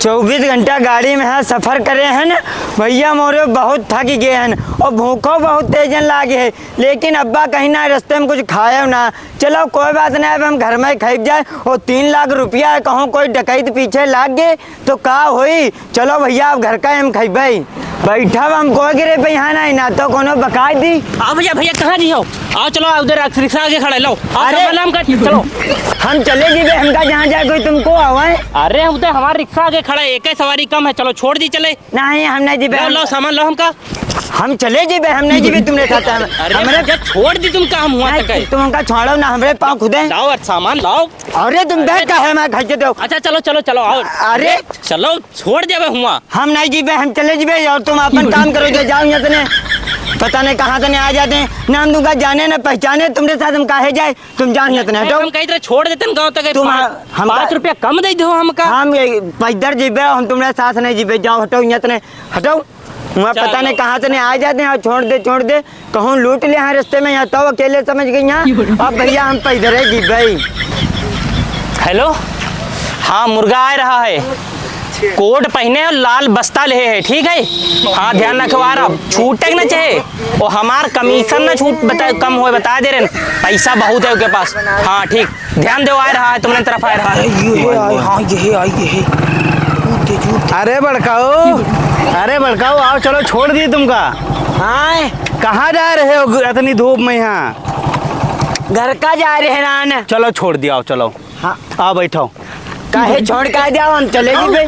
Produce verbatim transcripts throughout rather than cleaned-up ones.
चउबीस घंटा गाड़ी में है, सफर करे हैं ना भइया, मोरे बहुत थक गए हैं और भूखो बहुत तेजन लागे है, लेकिन अब्बा कहीं ना रस्ते में कुछ खाए ना। चलो कोई बात नहीं, अब हम घर में खाइब जाए। और तीन लाख रुपया है, कहूँ कोई डकैत पीछे लाग गए तो का होई? चलो भइया, अब घर का हम खइबे। बैठब हम कोई गिरे पे यहाँ नहीं, ना तो कोनो बकाई दी। आओ भइया, भइया कहाँ जी हो? आओ चलो, आओ उधर रिक्शा आगे खड़ा है, लो। आओ, अरे। चलो, नाम कर, चलो। हम चले जीबे, हमका जहाँ जाए कोई तुमको आवे। अरे उधर हमारा रिक्शा आगे खड़ा है, एक ही सवारी कम है, चलो छोड़ दी चले। नहीं, हम नहीं जीबे, लो, हम लो सामान लो हमका। हम चले जीबे, हम नहीं जीबे तुमरे साथ। हम, अरे हमरे भइया, छोड़ दी तुमका, हम हुआ नहीं, तक है। तुम हमका छोड़ो ना, हमरे पाँव खुदे। लाओ, सामान लाओ। अरे तुम देख का है, मैं घर के दो। अच्छा चलो, चलो, चलो, आओ। अरे। चलो, छोड़ देबे हुआ। हम नहीं जीबे, हम चले जीबे और तुम अपन काम करो, जो जाओ यहाँ तने। पता नहीं कहाँ तने आ जाते हैं। ना हम तुमका जाने ना पहचाने, तुमरे साथ हम काहे जाए? तुम जाओ यहाँ तने, हटो। हम कही तरह छोड़ देते हैं गाँव तक, तुम पाँच, हम पाँच रुपया कम दे दो हमका। हम ये पैदल जीबे, हम तुमरे साथ नहीं जीबे, जाओ हटो यहाँ तने, हटो। वहाँ चलो। पता नहीं कहाँ तने आ जाते हैं और छोड़ दे, छोड़ दे। कहूँ लूट ले हैं रस्ते में, यहाँ तो अकेले समझ गई हैं। अब भइया हम पैदरे जीबे। हेलो, हाँ, मुर्गा आ रहा है। कोट पहने और लाल बस्ता ले है, ठीक है? हाँ, ध्यान रखवार, अब छूटे के ना चाहे। और हमार कमीशन ना छूट बता, कम होए, बता दे रहे हैं। पैसा बहुत है उनके पास। हाँ, ठीक, ध्यान दो, आ रहा है, तुम्हारे तरफ आ रहा है। अरे, ये है, आए, हाँ, ये है, आए, ये है। जूते, जूते। अरे बड़काऊ, अरे बड़काऊ, आओ, चलो, छोड़ दी तुमका। हाँ। कहाँ जा रहे हो गु-, इतनी धूप में यहाँ? घर का जा रहे हैं नान। चलो, छोड़ दिया, आओ, चलो। हाँ। आओ, बैठो। काहे छोड़ का जाओ, हम चले जीबे,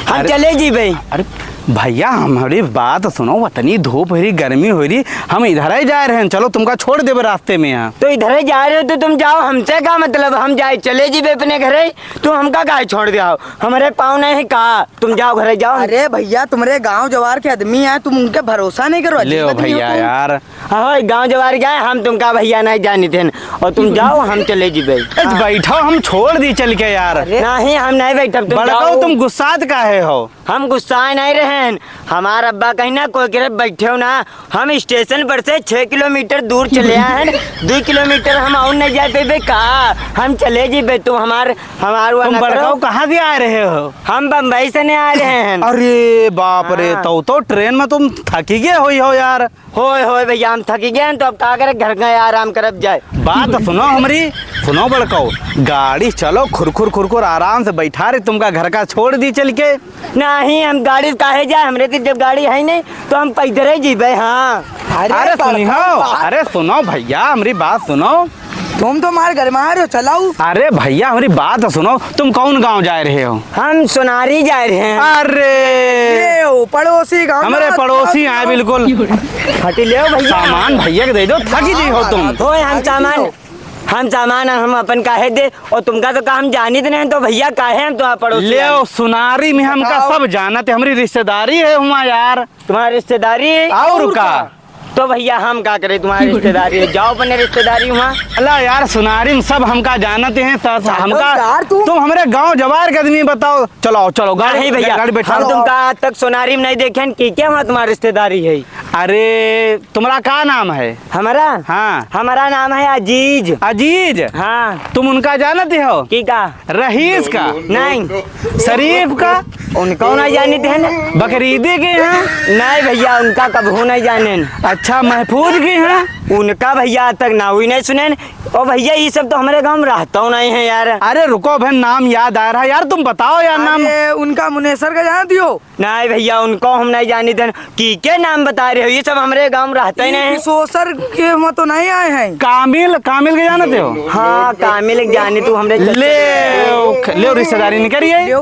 हम अरे, चले जीबे। अरे भइया, हमारी बात सुनो, इतनी धूप हो रही, गर्मी हो रही, हम इधर ही जा रहे हैं, चलो तुमका छोड़ देबे रास्ते में यहाँ। तो इधर ही जा रहे हो तो तुम जाओ, हमसे का मतलब, हम जाए चले जीबे अपने घरे, तुम हमका काहे छोड़ दिया हो? हमारे पाँव नहीं है का? तुम जाओ घरे जाओ। अरे भइया, तुम्हारे गाँव जवार के आदमी है, तुम उनके भरोसा नहीं करो, ले अजीब आदमी हो भइया तुम। यार, हाँ, गाँव जवार गए, हम तुमका भइया नहीं जानित हैं। और तुम जाओ, हम चले जीबे। ए, तो बैठो, हम छोड़ दी चल के यार। अरे। नहीं, हम नहीं बैठब, तुम बड़काऊ, जाओ। तुम गुस्सात काहे हो? हम गुस्साए नहीं रहे हैं। हमार अब्बा कहीं ना कोई करे बैठे हो ना, हम स्टेशन पर से छः किलोमीटर दूर चले आए हैं। दो किलोमीटर हम और नहीं जा पेबे का? हम चले जीबे, तुम हमार, हमार वो तुम ना करो। बड़काऊ कहाँ से आ रहे हो? हम बम्बई से नहीं आ रहे हैं। अरे बाप रे, हाँ। तो, तो ट्रेन में तुम थकी गए हुई हो यार। होय, होय भइया, हम थकी गए हैं, तो अब का करे, घर गए आराम करब जाए। बात सुनो हमरी, सुनो बड़काऊ, गाड़ी चलो, खुरखुर खुरखुर आराम से बैठा रहे, तुमका घर का छोड़ दी चल के। नहीं, हम गाड़ी से काहे जाए, हमरे तो जब गाड़ी है नहीं, तो हम पैदल ही जीबे, हाँ। अरे अरे बड़काऊ सुनिहो, बात। अरे सुनो भइया, हमरी बात सुनो। तुम तो मार गरमा रहे हो, चलाओ। अरे भइया, हमरी बात सुनो, तुम कौन गाँव जा रहे हो? हम सोनारी जा रहे हैं। अरे! ये ओ, पड़ोसी गाँव हमरे ना, पड़ोसी आए बिल्कुल। हटी ले भइया। सामान भइया के दे दो, थकी जी हो तुम। ओए, हम सामान, हम सामान हम अपन काहे दे, और तुमका तो का हम जानित नहीं, तो भइया काहे हम तुम्हारा पड़ोसी ले आए? ओ, सोनारी में हमका बताओ। सब जानत है, हमरी रिश्तेदारी है हुआ यार। तुम्हारी रिश्तेदारी? और का? तो भइया हम का करे, तुम्हारी रिश्तेदारी है, जाओ अपने रिश्तेदारी वहाँ। अला यार, सोनारी में सब हमका जानते हैं, स-, स-, जानते हो हमका यार तुम। तुम हमरे गाँव जवार के आदमी बताओ। चलो, चलो, गाड़ी, नहीं भइया, गाड़ी बैठा हम लो। तुमका आज तक सोनारी में नहीं देखे हैं, कि क्या वहाँ तुम्हारी रिश्तेदारी है? अरे, तुम्हारा का नाम है? हमारा? हाँ। हमारा नाम है अजीज। अजीज? हाँ। तुम उनका जानते हो? की का? रईस का? नहीं। शरीफ का? उनका नहीं जानित है ना। बकरीदी के हैं? नहीं भइया, उनका कबहू नहीं जानेन। अच्छा, महफूज के हैं? उनका भइया आज तक नाव ही नहीं सुनेन। ओ भइया, ये सब तो हमरे गाँव में रहता नहीं है यार। अरे रुको भाई, नाम याद आ रहा है यार, तुम बताओ यार नाम। अरे, उनका मुनेसर का जान दियो। नहीं भइया, उनको हम नहीं जानित है। की के नाम बता रहे हो? ये सब हमरे गाँव में रहते ही नहीं। किशोसर के वहाँ तो नहीं आए हैं। कामिल, कामिल के जानते हो? हाँ, कामिल के जानी तू हमरे चच्चा। ले, ले रिश्तेदारी नहीं करिए।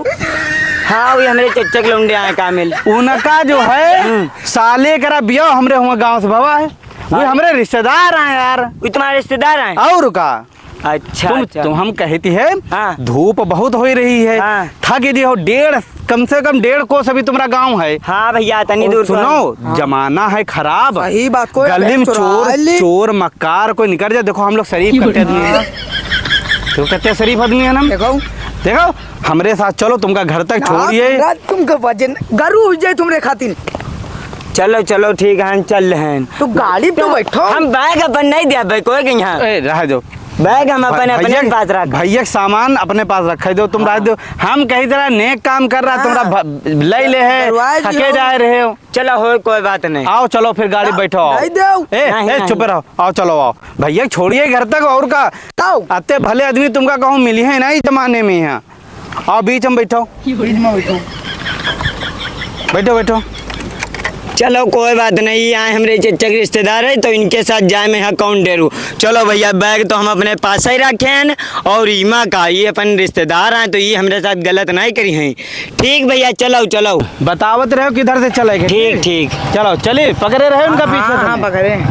हाँ, वो हमरे चच्चा के लौंडे आए कामिल। उनका जो है, हम्म। साले करा बियाह हमरे हुआ गाँव से भवा है। वो हाँ। हमरे रिश्तेदार हैं यार। वो तुम्हारे रिश्तेदार हैं? और का? अच्छा, तुम, अच्छा। तुम हम कहती है, हाँ। धूप बहुत हो रही है, हाँ। थक गई हो, डेढ़, कम से कम डेढ़ कोस अभी तुम्हारा गाँव है। हाँ भइया, तनी और दूर तो सुनो, है। हाँ। जमाना है खराब। सही बात, कोई गली में चोर, चोर मक्कार कोई निकल जाए। देखो, हम लोग शरीफ कट्टे आदमी हैं। तो कट्टे शरीफ आदमी है ना हम। देखो। देखो, हमरे साथ चलो, तुमका घर तक ना, छोड़िए। तुमका, तुमका वजन गरु हो जाए तुम्हारे खातिर। चलो, चलो, ठीक है, हम चल रहे हैं। तो गाड़ी पे तो बैठो। हम बैग अपन नहीं दे भाई, कोई के यहाँ। ए, रह जाओ। बैग हम अपन, अपने भैया, पास रख। भैया के सामान अपने पास रखे दो, तुम हाँ। रख दो। हम कही तरह नेक काम कर रहा, हाँ। तुमरा भ-, ले ले है, दरवाज थके लो। जाए रहे हो। चलो, हो, कोई बात नहीं। आओ, चलो फिर गाड़ी हाँ, बैठो, आओ। दे दो। ए, नहीं, ए, नहीं। चुप रहो, आओ, चलो, आओ। भैया छोड़िए घर तक, और का? आओ। अत्ते भले आदमी तुमका कहूँ मिली है ना इस जमाने में यहाँ। आओ, बीच में बैठो। बीच में बैठो। बैठो, बैठो। चलो, कोई बात नहीं, यहाँ हमरे चच्चा के रिश्तेदार है, तो इनके साथ जाए में यहाँ कौन डेरू। चलो भैया, बैग तो हम अपने पास ही रखे हैं, और इमा का, ये अपन रिश्तेदार हैं, तो ये हमरे साथ गलत नहीं करी हैं। ठीक भैया, चलो, चलो। बतावत रहो किधर से चले के। ठीक, ठीक। चलो, चलिए, पकड़े रहे उनका पीछे हाँ, से। हाँ, पकड़े।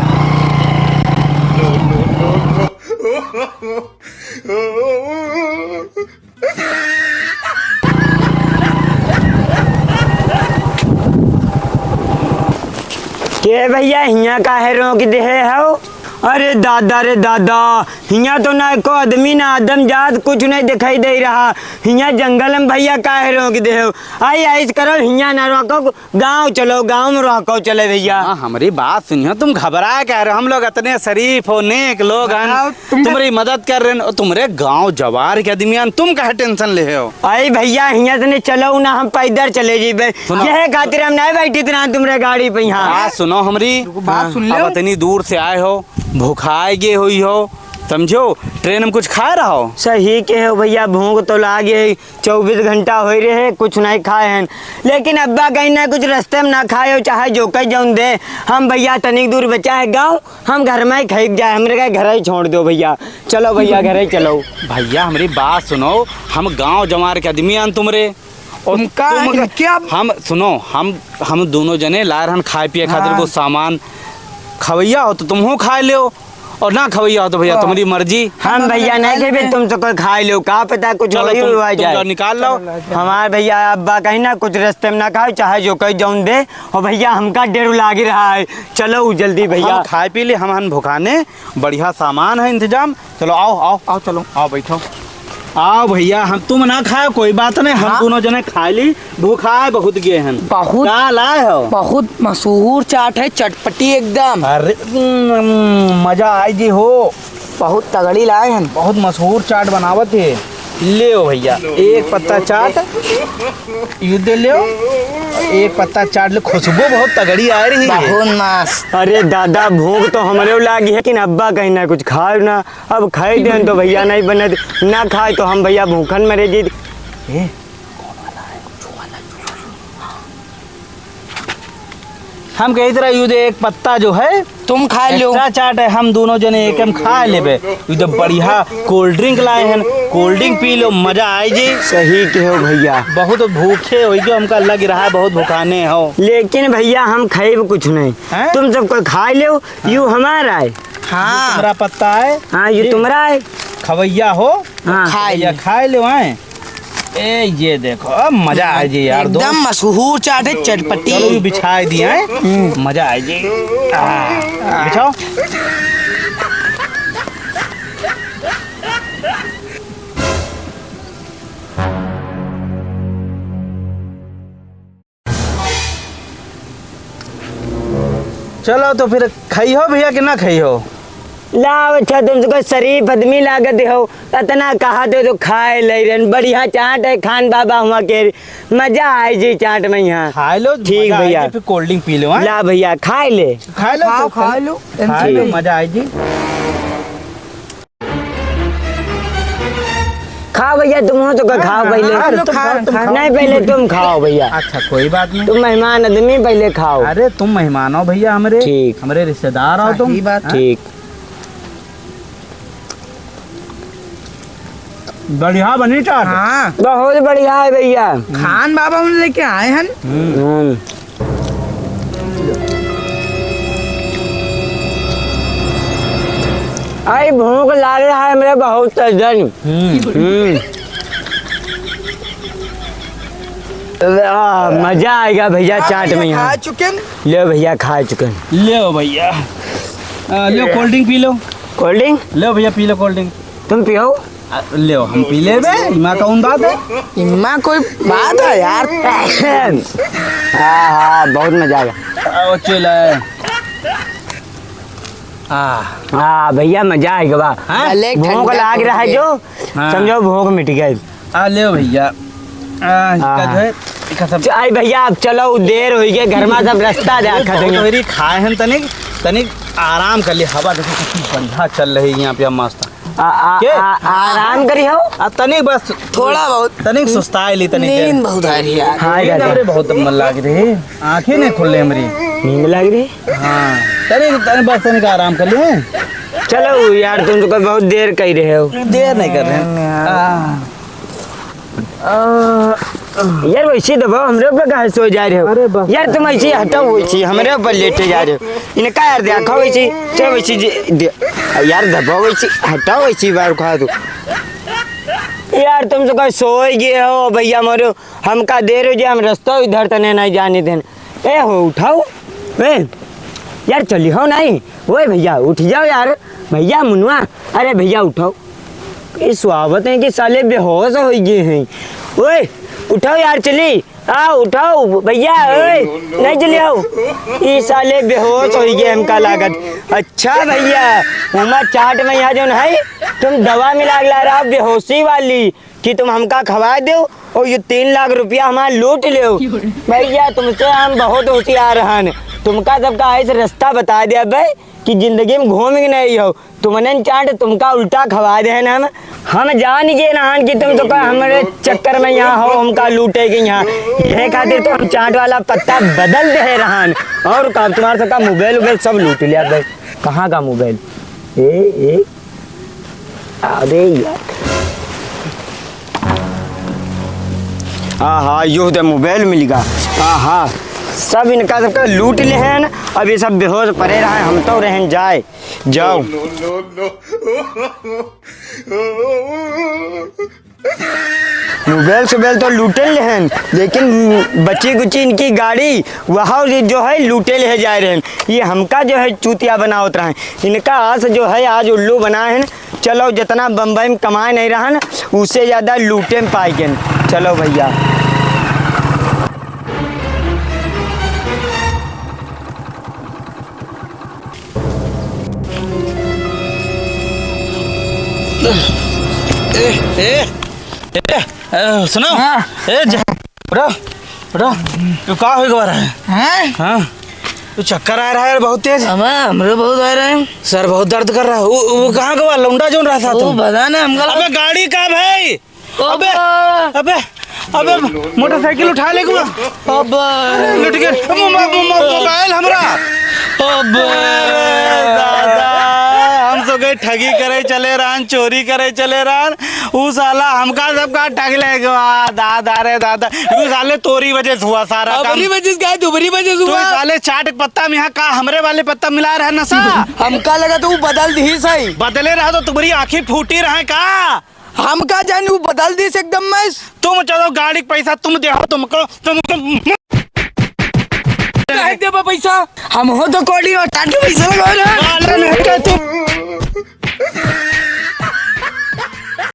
के भैया, हियाँ काहे रोक देहे हो? अरे दादा रे दादा, हियाँ तो ना एको आदमी, ना आदम जात, कुछ नहीं दिखाई दे रहा। हियाँ जंगल में भैया काहे रोक देहे हो? आई, ऐस करो, हियाँ ना रोको, गाँव चलो, गाँव में रह को चले भैया। हाँ, हमरी बात सुनियो, तुम घबरा क्या रहे हो? हम लोग इतने शरीफ हो, नेक लोग हैं, हाँ, तुम तुम्हारी मदद कर रहे हो, तुम्हारे गाँव जवार के आदमी हैं, तुम काहे tension ले हो? अरे भैया, हियाँ से नहीं चलो ना, हम पैदल चले जीबे। सुनो। यह खातिर हम नहीं बैठी थे ना तुम्हारे गाड़ी पे यहाँ। बात सुनो हमरी। बात सुन लो। अब इतनी दूर से आए हो, भुखाए गए हुई हो, समझो, train में कुछ खाए रहो। सही कहे हो भैया, भूख तो लागे, चउबीस घंटा होई रहे, कुछ नहीं खाए हैं। लेकिन अब्बा कहीं ना कुछ रस्ते में ना खाए हो, चाहे जो कहीं जौन दे। हम भैया तनिक दूर बचा है गाँव, हम घर में ही खाई जाए, हमरे का घर ही छोड़ दो भैया। चलो भैया, घर ही चलो। भैया, हमरी बात सुनो, हम गाँव जवार के आदमी आन तुमरे। और तुमका तुम इनके अब हम, सुनो, हम, हम दोनों जने ला रहन खाए पिए खातिर हाँ। को सामान। खवैया हो तो तुमहू खाए लेओ, और ना खवैया हो तो भैया हाँ। तुम्हारी मर्जी। हम भैया नहीं खेबे, तुम तो कोई खाए लो, का पता कुछ चलो, होई तुम, हुआ तुम जाए। जाओ, निकाल लो। हमार भैया अब्बा कहीं ना कुछ रस्ते में ना खाओ, चाहे जो कहीं जौन दे। और भैया हमका डेर लागी रहा है, चलो जल्दी भैया। हम खाए पी ले, हम हन भुखाने, बढ़िया सामान है इंतजाम। चलो आओ, आओ, आओ, चलो। आओ बैठो। आओ भैया, हम तुम ना खाओ, कोई बात नहीं, हम हाँ। दोनों जने खाए ली। भूखाए बहुत गए हन। बहुत, का लाए हो? बहुत मशहूर चाट है, चटपटी एकदम। अरे, उम, मजा आई जी हो। बहुत तगड़ी लाए हन। बहुत मशहूर चाट बनावत है। लेओ भैया, एक पत्ता चाट, यू दे लेओ। एक पत्ता चाट ले, खुशबू बहुत तगड़ी आ रही है। बहुत मस्त। अरे दादा, भूख तो हमरे लागी है, लेकिन अब्बा कहीं ना कुछ खाए ना। अब खाए देन तो भैया नहीं बनत, ना खाए तो हम भैया भूखन मरे जी। ए, हम कही तरह यू दे एक पत्ता जो है, तुम खा लो। Extra चाट है, हम दोनों जने एक हम खा लेबे। यू दे बढ़िया cold drink लाए हैं, cold drink पी लो, मजा आए जी। सही कहो भैया। बहुत भूखे हो गए, हमका लग रहा है बहुत भुखाने हो। लेकिन भैया हम खाइब कुछ नहीं, हैं? तुम सबको खा लो, यू हमारा है। हाँ। ये तुम्हारा पत्ता है। हाँ, ये ये तुम्हारा है। खवैया हो, हाँ। खवैया खाए लो, आए। ए, ये देखो, अब मजा आ जाए यार, एकदम मशहूर चाट है, चटपटी। चलो, ये बिछा दिया है, हम्म। मजा आ जाए। आ, बिछाओ। चलो तो फिर खाई हो भैया कि ना खाई हो? लाओ, अच्छा, तुम तो कोई शरीफ आदमी लागत हो, इतना कहा दे तो खाए ले रहन। बढ़िया चाट है खान बाबा हुआ के, मजा आए जी चाट में यहाँ। खा लो, ठीक मजा आए भैया। जी, फिर cold drink पी लो, हाँ? ला भैया, खाए ले। खा लो, खाओ, तो खा लो। खा लो, ठीक। मजा आए जी। खाओ भैया, तुम हो तो का खाओ पहले। अरे, तुम खाओ, तुम खाओ। नहीं, पहले तुम खाओ भैया। अच्छा, कोई बात नहीं। तुम मेहमान आदमी, पहले खाओ। अरे, तुम मेहमान हो भैया हमरे, ठीक। हमरे रिश्तेदार हो तुम। सही बात। हाँ? ठीक। बढ़िया बनी चाट। हाँ। बहुत बढ़िया है भैया। खान बाबा उन लेके आए हैं। हम्म। आई भूख लागे है हमरे बहुत सज्जन। हम्म। हम्म। आह, मजा आएगा भैया आप चाट में यहाँ। खा चुके हैं? ले भैया, खा चुके हैं। ले भैया। आ, ले cold drink पी लो। Cold drink? ले भैया, पी लो cold drink। तुम पियो। आ, ले, हम पी लेबे, इमा कौन बात है? इमा कोई बात है यार? हाँ, हाँ, बहुत मजा आया। आओ, चल आए। आ। आ, भइया, मजा आइ गवा। हाँ? भले भूख ठंडा लाग हो रहा है गया। जो, हाँ। समझो, भूख मिट गई। आ, लेव भइया। आ, इसका हाँ। जो है, इसका सब च-, आई भइया, अब चलो, देर होइ गई, घर मा सब रस्ता देखा बहुत देंगे। मेरी खाए हैं तनिक, तनिक आराम कर ली, हवा देखो कितनी बढ़िया चल रही है यहाँ पे, मस्त। आ, आ, के? आ, आराम करी हो? आ, तनिक बस। थोड़ा बहुत। तनिक सुस्ताइ ली, तनिक देर। नींद बहुत आ रही है यार। हाँ, नींद यार। हमरे बहुत मन लाग रही। आँखी नहीं खुल रही हमरी। नींद लाग रही? हाँ। तनिक, तनिक बस, तनिक आराम कर ली। चलो यार, तुम तो बहुत देर कइ रहे हो। देर नहीं कर रहे हैं। आ। यार, वैसे दबाओ, हमरे ऊपर काहे सोए जा रहे हो? अरे बस। यार, तुम ऐसे ही हटाओ, वैसे ही हमरे ऊपर लेटे जा रहे हो। इनका यार, देखो वैसे ही, चलो वैसे ही दे-, दे-, यार, दबाओ वैसे ही, हटाओ वैसे ही, बार खा दो। यार, तुम तो कहीं सोए गए हो, भइया मोरे, हमका देर होइ जाए, हम रस्ता इधर तने नहीं जाने देन। ए हो, उठाओ। ए, यार, चली हो नहीं? ओए भइया, उठ जाओ यार। भइया मुनवा, अरे भइया, उठाओ। ई सोवत हैं कि साले बेहोश होइ गए हैं। ओए, उठाओ यार, चली। आ, उठाओ, भइया, ओए, नहीं चली हो। ई साले बेहोश होइ गए हमका लागत। अच्छा भइया, उमा चाट मा यहाँ जौन है, तुम दवा मिला के ला रहा हो बेहोशी वाली, कि तुम हमका खवाए देउ और ये तीन लाख रुपया हमार लूट लेउ। भइया, तुमसे हम बहुत होशियार हन, तुमका सबका ऐसे रस्ता बताइ देबे कि जिंदगी मा घूम के नहीं हो। तुमने चाट तुमका उल्टा खवाए देहन हम। हम जान गए रहन कि तुम तो का हमरे चक्कर मा यहाँ हो, हमका लूटे के यहाँ। यह खातिर तो हम चाट वाला पत्ता बदल दे रहन। और का, तुम्हार सबका मोबाइल उबाइल सब लूट लिया बे। कहाँ का मोबाइल? ए, ए, अरे यार। आहा, यो तो मोबाइल मिल गया। आहा, सब इनका सबका लूट लेहन। अब ये सब बेहोश पड़े रहे, हम तो रहन जाए। जाओ। मोबाइल सोबाइल तो लूटन लेहन, लेकिन बची कुची इनकी गाड़ी, वह जो है लूटे ले जाए रहन। ये हमका जो है चूतिया बनावत रहन। इनका आस जो है आज उल्लू बनाए हैं। चलो, जितना बम्बई मा कमाए नहीं रहन, उससे ज्यादा लूटे मा पाए गए। चलो भइया। ए, ए, ए, ए, सुनो। हाँ। ए, जा, उठो, उठो। तू का होइ गवा रहा है? हैं? हाँ। तू चक्कर आ रहा है बहुत तेज। हमें, हमरे बहुत आ रहे हैं। सर बहुत दर्द कर रहा है। वो, वो कहाँ गवा? लौंडा जौन रहा था वो तुम। पता नहीं, हमका लगा अबे गाड़ी का भाई? अबे, अबे, अबे, मोटरसाइकिल उठा ले गवा। अबे। लुट गए। मो-, मो-, मो-, मो-, मोबाइल हमरा। अबे, दादा, हम सब के ठगी करे चले रहन, चोरी करे चले रहन। उ साला हमका सबका ठग ले गवा, दादा रे दादा। उ साले तोरी वजह से हुआ सारा काम। हमरी वजह से क्या? तुम्हरी वजह से तू हुआ। साले चाट के पत्ता मा यहाँ का हमरे वाले पत्ता मिला रहा नशा। हमका लगा तू बदल दी सही। बदले रहा तो तुम्हरी आँखी फूटी रहे का? हम का जानी, वो बदल दीस एकदम मस्त। तुम चलो, गाड़ी का पैसा तुम दे हो, तुमको, तुमको। काहे देबा पैसा? हम हो तो कोड़ी और टाट के पैसा लगा रहे हैं। वाला नहीं का तू।